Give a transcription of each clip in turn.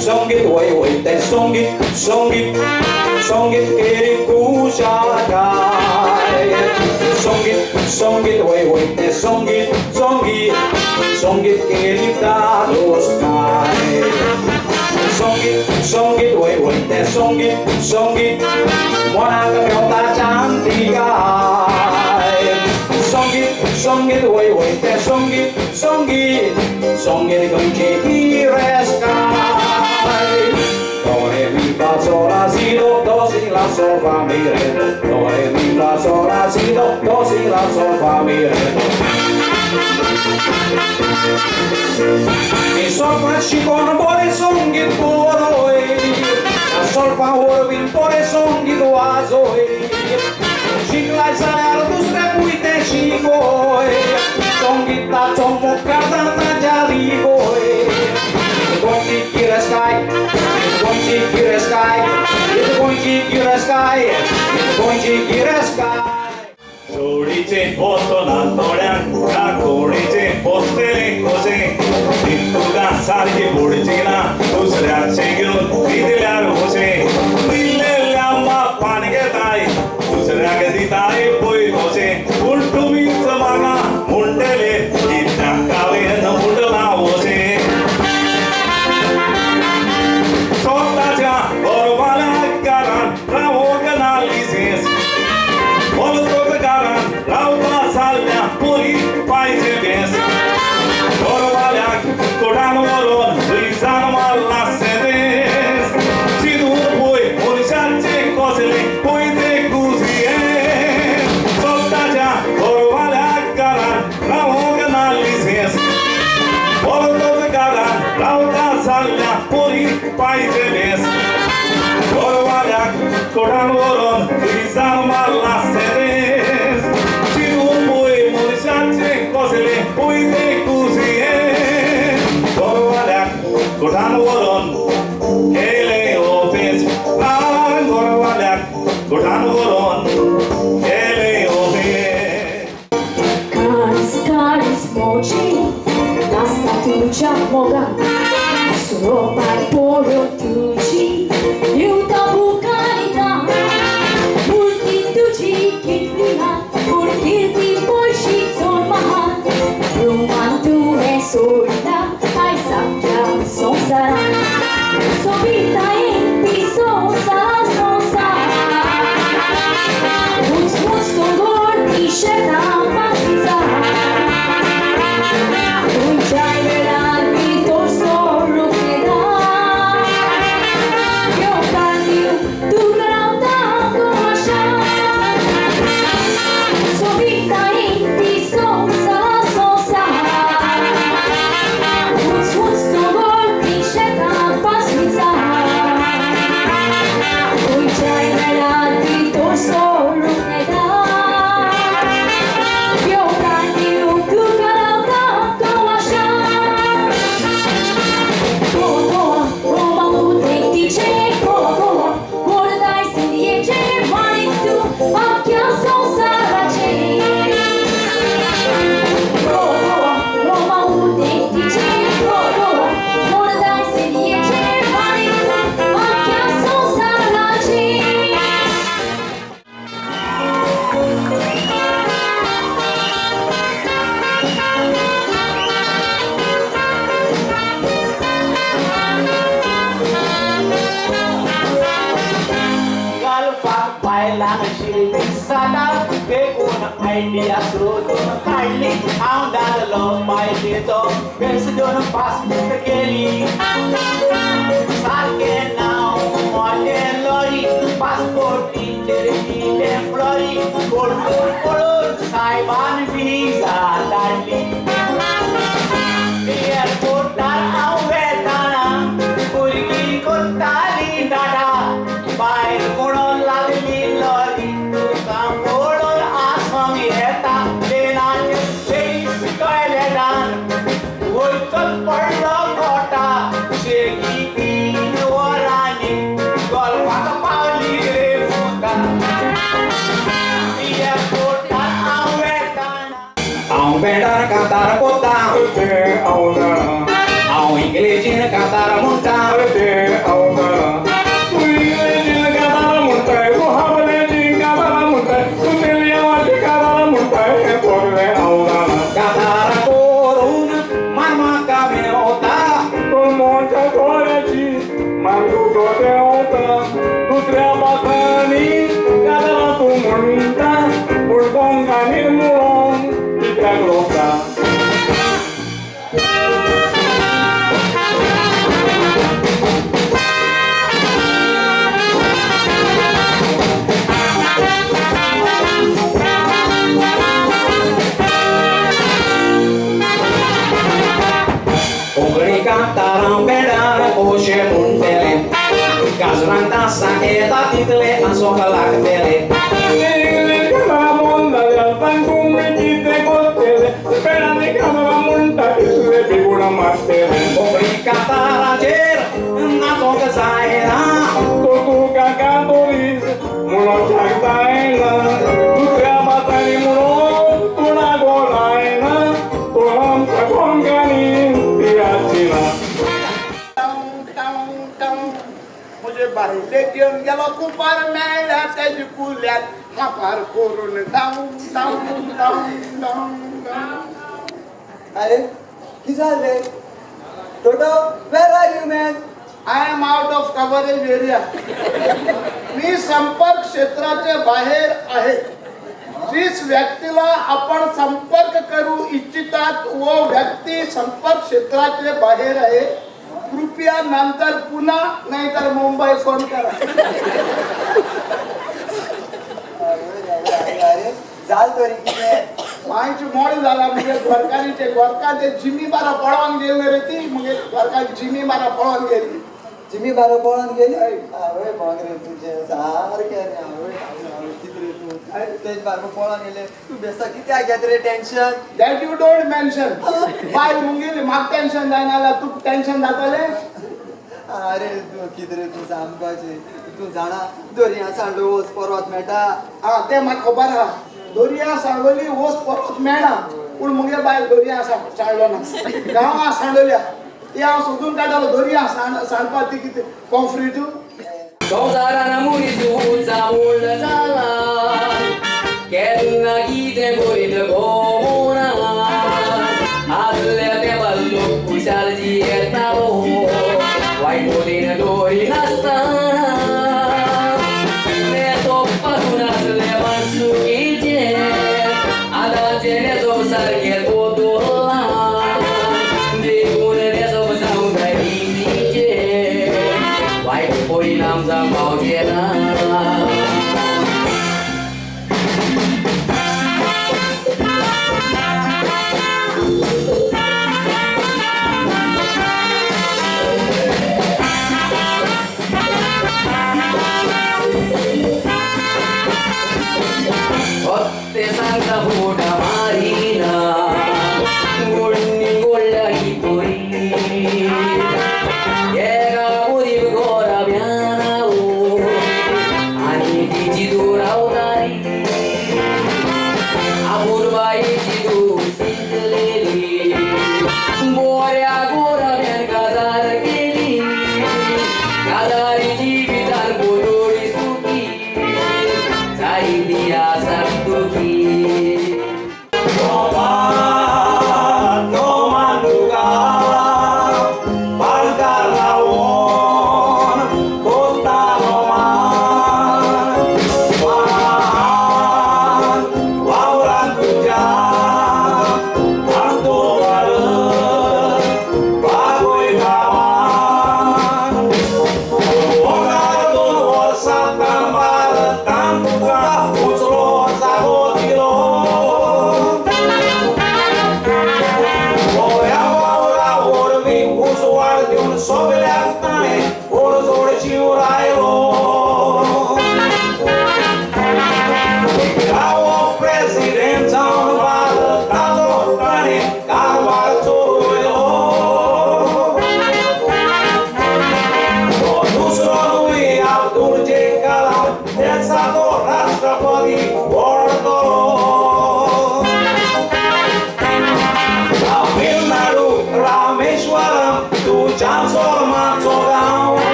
संगीत वय वय तें संगीत संगीत संगीत केरी खुशालकाय संगीत संगीत वय वय तें संगीत संगीत संगीत केरी धादोसकाय संगीत संगीत वय वय तें संगीत संगीत मनाक मेवता शांतिकाय संगीत संगीत वय वय तें संगीत संगीत संगीत खंयची गिरेस्काय Do re mi fa sol la si do do si la sol fa mi re do re mi fa sol la si do do si la sol fa mi re do. Mi solfa शिकोन बरें संगीत बरोय solfa वरवीं बरें संगीत वाजोय शिकलाय जाल्यार दुसऱ्याकूय तें शिकोय संगीताचो मुखार जाता जारी गोय. गोंयची गिरेस्काय गोंयची गिरेस्काय गोंयची गिरेस्काय गोंयची गिरेस्काय. जोडीचे वचना थोड्यांक कोणीचे बसतले कशें तुका सारकी पडची ना दुसऱ्याचे घेवन दिल्यार कशें दिल्लेल्या मापान घेताय दुसऱ्याक दिताय पळय कशें पूण तुमीच म्हाका म्हणटले कित्याक हांवें म्हणलां वशें स्वताच्या घरवाल्या घरान रावोंक ना लिसेंस घरान रावता जाल्ल्या परी पायचे बेस घरवाल्याक कोडान व्हरोन थंयसान मारला सेदेस चिंतून पळय मनशाचे कसले पळय ते कुसियेस स्वताच्या घरवाल्या घरान रावोंक ना लिसेंस घरान रावता जाल्ल्या परी पायचे बेस घरवाल्याक कोडान व्हरोन थंयसान मारला सेदेस चिंतून पळय मनशाचे कसले पळय ते कुसियेस घरवाल्याक कोटान व्हरोन केले ऑफिस घरवाल्याक कोटान व्हरोन केले ऑफिस. काळीज काळीज मोजी नासता तुज्या मोगान सोरोपार पळोवन तुजी दिवता बुकायता मूर्ती तुजी कितली ल्हान पूण किर्ती पयशी चड महान रोमान तुवें सोडला आयज आख्ख्या संवसारान सोबितायेन पिसोवचा संवसार उंच उंच दोंगर ती शेतां बागीचा खंयच्याय वेळार भितर सरूंक येता येवकार दिवं तुका रावता आशा सोबितायेन पिसोवचा संवसार उंच उंच दोंगर ती शेतां पासलीचा खंयच्याय वेळार भितर सरूंक येता येवकार दिवं तुका रावता आशा. Goa, Goa, Roma उदेंतीचे Goa, Goa, व्हड इंडियेचे माणिक तूं आख्ख्या संवसाराचे. Goa, Goa, Roma उदेंतीचे Goa, Goa, व्हड इंडियेचे माणिक तूं आख्ख्या संवसाराचे. गल्फाक बायलांक शिरवीस जाता देखून आयडिया सोदून काडली हांव दादलो बायलेचो भेस घेवन पासपोर्ट केली सारकें नांव मोठें लॉरी पासपोर्टीचेर दिलें फ्लॉरी कोर्टून पळोवन सायबान विजा धाडली. एअरपोर्टार हांव वेताना भुरगीं करतालीं टाटा बायल म्हणून लागली लॉरी तुका पळोवन आसोंक येता प्लेनाचेर लेडीज टॉयलेटान वयचोच पडलो कोटा शेगी 3 वरांनी गल्फाक पावली रे मुका एअरपोर्टार हांव वेताना. हांव बेडार कांतार कोत्ता हांव जाणा हांव इंग्लिशीन कांतार म्हणटा ते तो देंवता दुसऱ्या पासांनी काजरां तूं म्हणटा पूण कोंकानी म्हणून कित्याक लोका. कोंकणी कांतारां बेडार कशें म्हणटलें गाजरांक तासां येता तितले आसोंक लागतले. कोंकणी कांताराचेर नाचोंक जायना तो तुका कांतोरीस म्हणून जायना दुसऱ्या भासांनी म्हणून तूं नागो जायना तो आमच्या कोंकणी ती ना. म्हजे बायलेक घेवन गेलो कुपार मेळ्ळ्या तेजे कुल्यार हापार करून डावूं डावूं डावूं डावूं डावूं. अरे कितें जालें Toto, where are you man? I am out of coverage area. मी संपर्क क्षेत्राच्या बाहेर आहे. जिस व्यक्तीला आपण संपर्क करू इच्छितात व व्यक्ती संपर्क क्षेत्राचे बाहेर आहे. कृपया नंतर पुन्हा नाहीतर मुंबई फोन करा. अरे अरे जाल तरी कितें? मांयची मोड जाला म्हणजे घरकारीचे घरकार ते जिमी बारा पळोवन गेले रे ती मगे घरकार जिमी बारा पळोवन गेली. जिमी बारो पळोवन गेली? आवय मोग रे तुजें सारकें रे. आवय आवय कितें रे तूं तेज बारबो पळोवन गेले तूं बेस्ता कित्याक घेत रे tension? That you don't mention. बायल मुंगेली म्हाका टेन्शन जायना जाल्यार तुका टेन्शन जातलें. अरे तूं कितें रे तूं सामकाचें तूं जाणा दर्या सांडो वच परत मेळटा. आं तें म्हाका खबर आहा. दर्या सांडोली वस परत मेळना पूण मुगे बायल दर्या सांडलो ना गांवां सांडोल्या ती हांव सोदून काडटालो दर्या सांडपाक ती कितें कॉम्फ्रिटू. संवसारान मनीस उचामूळ जाला केन्ना कितें करीत खबरना आदल्या तेंपार लोक खुशाल जियेतालो वायट मतीन दवरिनासतना न्हेसप पासून आसलें मातसुकीचें आतांचें न्हेसप सारकें बदल्लां देखून न्हेसप जावंक जाय रितीचें वायट परिणाम जावंक पावचे ना. फक्त सांगता फुटा मारिना गोडणी गोडल्या ही पोरी एका गरीब घोराब्यान.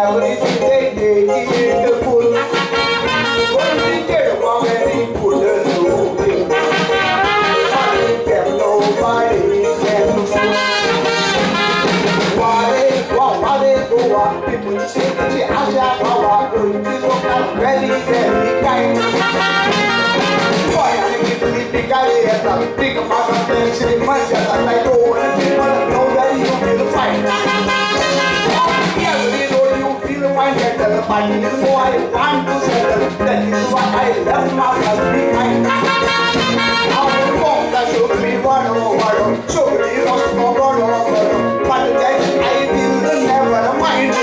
Everything they take it cool. Very good looking. Them nobody can fool. Wale, wale, Goa, people say that Asha Bawa, very, very kind. Boy, I think it be big I don't want people to know that you feel fine. Every road you feel fine, settle, but you know I want to settle. That is why I left my house behind. Our walk should be one over, should be lost for one over, but that I will never mind.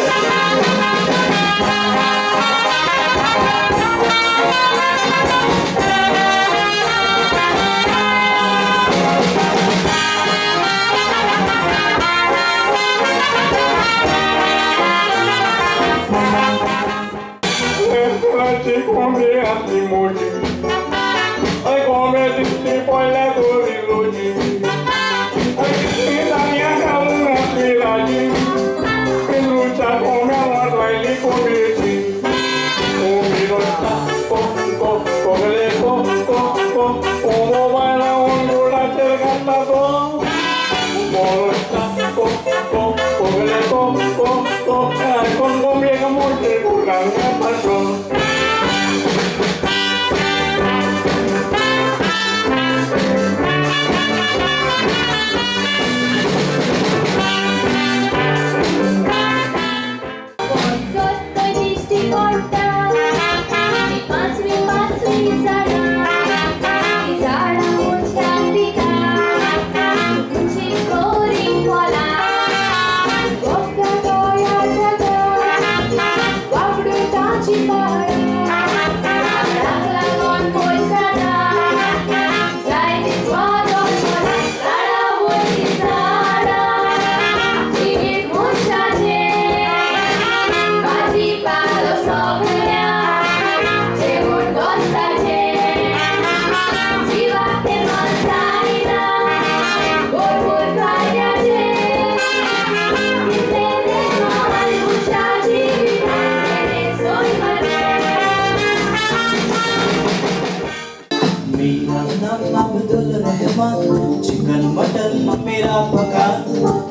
Chicken mutton मेरा पका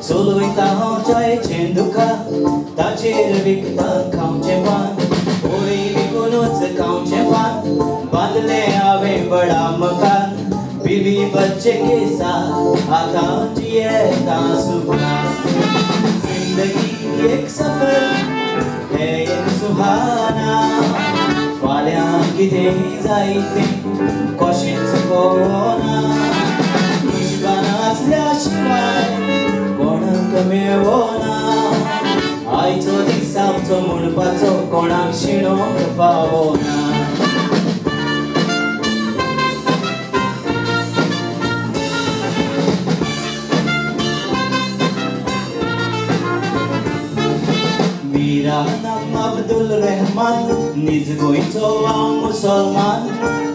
चलयता हांव चाय चेंदुका ताचेर विकता खावचें पान ओय विकूनच खावचें पान बांदलें हांवें बडा मकान बीवी बच्चे के साथ आतां जियेता सुखा जिंदगी एक सफर है एक सुहाना फाल्यां कितें जायतें कशेंच कळना शिवाय कोणाक मेळना आयचो दीस आमचो म्हणपाचो कोणाक शिणोवंक पावना. मेरा नाम अब्दुल रहमान निज गोंयचो हांव मुसलमान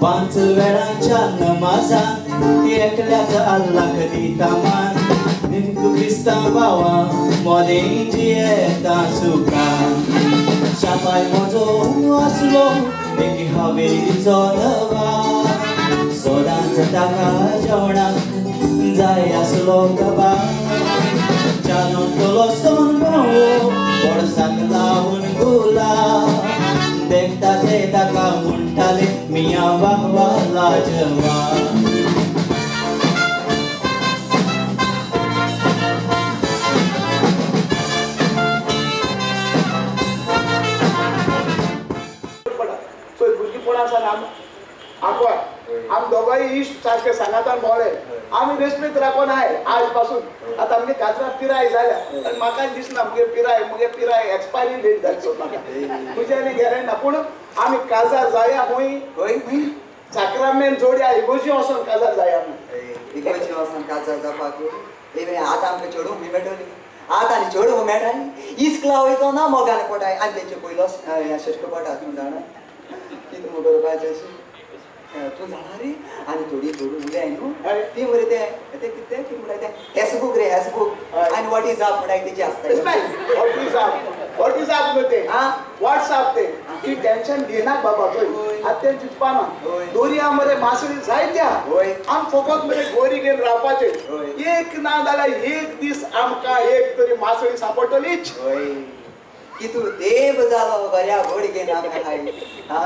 पांच वेळांच्या नमाजान एकल्याच अल्लाक दिता मान हिंदू क्रिस्तांव भावां मोदें जियेता सुखान शापाय म्हजो आसलो एक हवेलीचो नवा सदांच ताका जेवणाक जाय आसलो कबाब चानोतलो सोन बोळसाक लावन गुलाब देखता ते ताका म्हणटाले मियां वाह वाह लाजवाब. आम दोगांय इश्ट सारके सांगातान भोंवले आमी रेस्पेद राखून आहाय आज पासून. आतां आमगे काजरा पिराय जाल्या आनी म्हाका दिसना मुगे पिराय एक्सपायरी डेट जाली म्हाका तुज्या आनी गेलें ना पूण आमी काजार जाया खंय साक्रामेन जोड्या इगोजी वचोन काजार जाया आमी इगोजी वचोन काजार जावपाक आतां आमकां चेडूं खंय मेळटली आतां आनी चेडूं मेळटा इस्कला वयतो ना मोगान पोटाय आनी तेंचे पयलो शश्क पोटा तूं जाणा कितें मुगो करपाचें अशें तूं जाणा रे आनी थोडी थोडी उलय न्हू ती मरे ते कितें कितें म्हणटाय ते फेसबूक रे फेसबूक आनी what is up म्हणटाय तेजी आसता. What is up what is up न्हू ते व्हॉट्सअप ते ती टेन्शन घेनाक बाबा चोय आतां तें चिंतपा ना होय. दोरया मरे मासळी जायत्या होय. आम फकत मरे गोरी घेवन रावपाचे होय. एक ना जाल्यार एक दीस आमकां एक तरी मासळी सापडटलीच. होय की तूं देव जालो बऱ्या घोडगेन आमी हाय. हा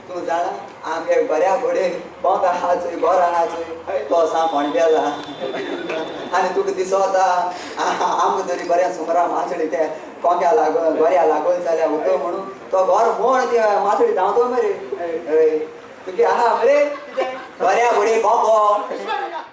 तूं जाणा आमगे बऱ्या घोडे बोंक आहा चोय बरो आहा चोय तो सा फोंडेला आनी तुका दिसोता आमकां तरी बऱ्या सुमरा मासळी ते कोंक्या लागून बऱ्या लागून जाल्यार उदक म्हणून तो घर मोड ते मासळी धांवतो मरे. हय तुगे आहा मरे बऱ्या घोडे कोंको.